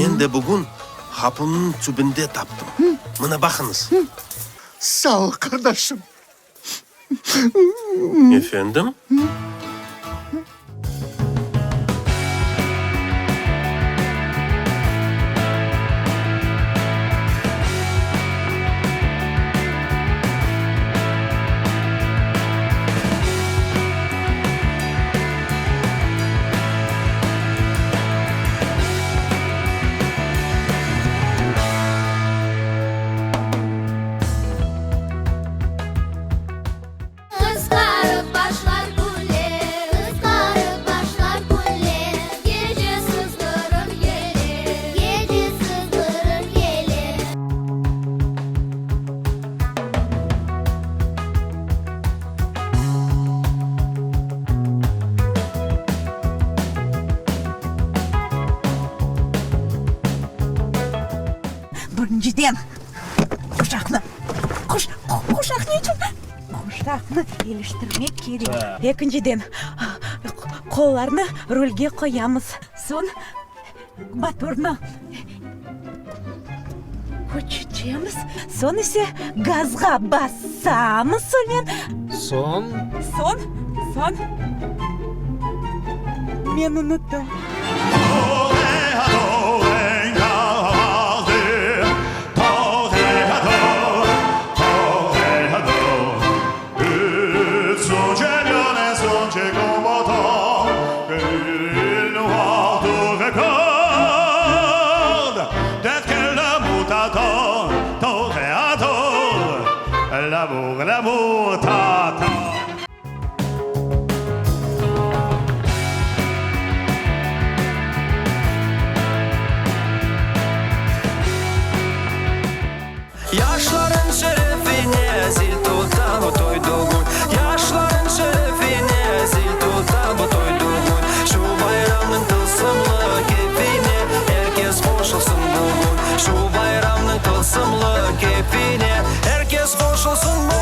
Men de bugün qapımnıñ tübünde taptım. Mına baqıñız. Sağ ol, qardaşım. Efendim? Qızarıp başlar güller, Qızarıp başlar güller, Gece sızğırır yeller, Gece sızğırır yeller. Birinciden, quşaqnı, quş, quşaq ne içün? Quşaqnı iliştirmek kerek. Ekinciden, qollarnı rulge qoyamız. Soñ motornı köçüremiz. Soñ ise gazğa basamız, soñen. Soñ? Soñ, soñ, men unuttım. Yaşların şerefine zil tuta bu toy dügün Yaşların şerefine zil tuta bu toy dügün Şu bayramnıñ tılsımlı keyfine er kes qoşulsın bugün Şu bayramnıñ tılsımlı keyfine er kes qoşulsın bugün.